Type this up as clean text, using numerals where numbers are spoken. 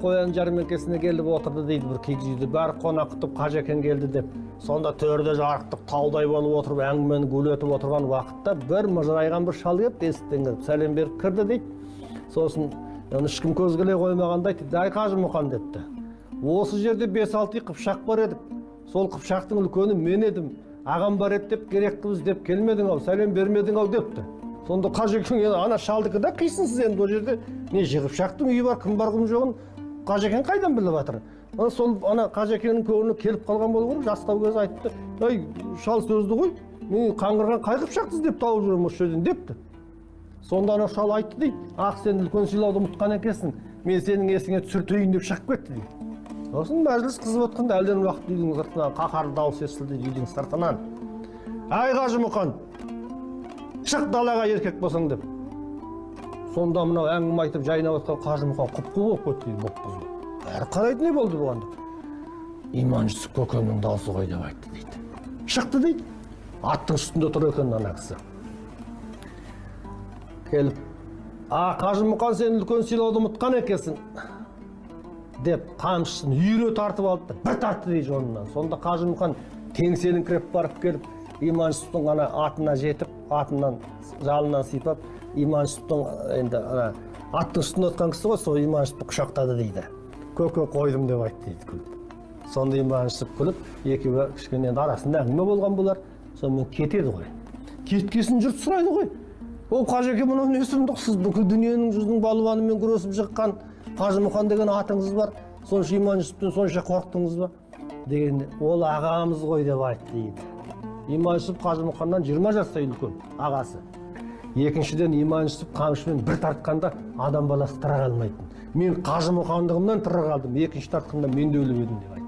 Қоян жәрмеңкесіне келіп отырды дейді бір киіз үйде. Бәрі қонақ күтіп Қажекең келді деп. Сонда төрде жарықтық таудай болып отырып әңгімені гулетіп отырған уақытта бір мыжырайған бір шал келіп есіктен кіріп сәлем беріп кірді дейді. Сосын ешкім көз келе қоймағанда айтты, ай Қажымұқан депті. Осы жерде 5-6 қыпшақ бар едік. Сол қыпшақтың үлкені мен едім. Ағам бар еді деп керек қылып іздеп келмедің ау, сәлем бермедің ау депті. Сонда Қажекең енді ана шалдікі да қисынсыз енді ол жерде не қыпшақтың үйі бар, кім бар кім жоғын Қажекең қайдан біліп жатыр? Сол ана Қажекеңнің көңіліне келіп қалған болу керек, жастау кезі айтты, ай шал сөзді ғой, мен қаңғырған қай қыпшақты іздеп тауып жүрмін осы жерден депті. Сонда ана шал айтты дейді, ақ сен үлкен сыйлауды ұмытқан екенсің, мен сенің есіңе түсіртейін деп шығып кетті дейді. Сосын мәжіліс қызып отқанда әлден уақыт үйдің сыртынан қаһарлы дауыс естілді үйдің сыртынан. Ай Қажымұқан, шық далаға еркек болсаң деп. Сонда мынау әңгіме айтып жайнап отқан Қажымұқан құп-қу болып кетті дейді, бұп-бұз. Бәрі қарайды, не болды бұған деп. Иман Жүсіп көкемнің даусы ғой деп айтты дейді. Шықты дейді. Аттың үстінде тұр екен ана кісі. Келіп, а Қажымұқан сен үлкен сыйлауды ұмытқан екенсің деп қамшысын үйіре тартып алды, бір тартты дейді жонынан. Сонда Қажымұқан теңселіңкіреп барып келіп, Иман Жүсіптің ана атына жетіп, атынан жалынан сипап, Иман Жүсіптің енді ана аттың үстінде отқан кісі ғой, сол Иман Жүсіпті құшақтады дейді. Көке қойдым деп айтты дейді күліп. Сонда Иман Жүсіп күліп, екеуі кішкене енді арасында әңгіме болған болар, сонымен кетеді ғой. Кеткесін жұрт сұрайды ғой. О Қажеке, мынау не сұмдық, сіз бүкіл дүниенің жүзінің балуанымен күресіп жыққан Қажымұқан деген атыңыз бар, сонша Иман Жүсіптен сонша қорықтыңыз ба? Дегенде, ол ағамыз ғой деп айтты дейді. Иман Жүсіп Қажымұқаннан 20 жастай үлкен ағасы. Екіншіден, Иман Жүсіп қамшымен бір тартқанда адам баласы тыра қалмайтын. Мен Қажымұқандығымнан тыра қалдым, екінші тартқанда мен де өліп едім деп айтты.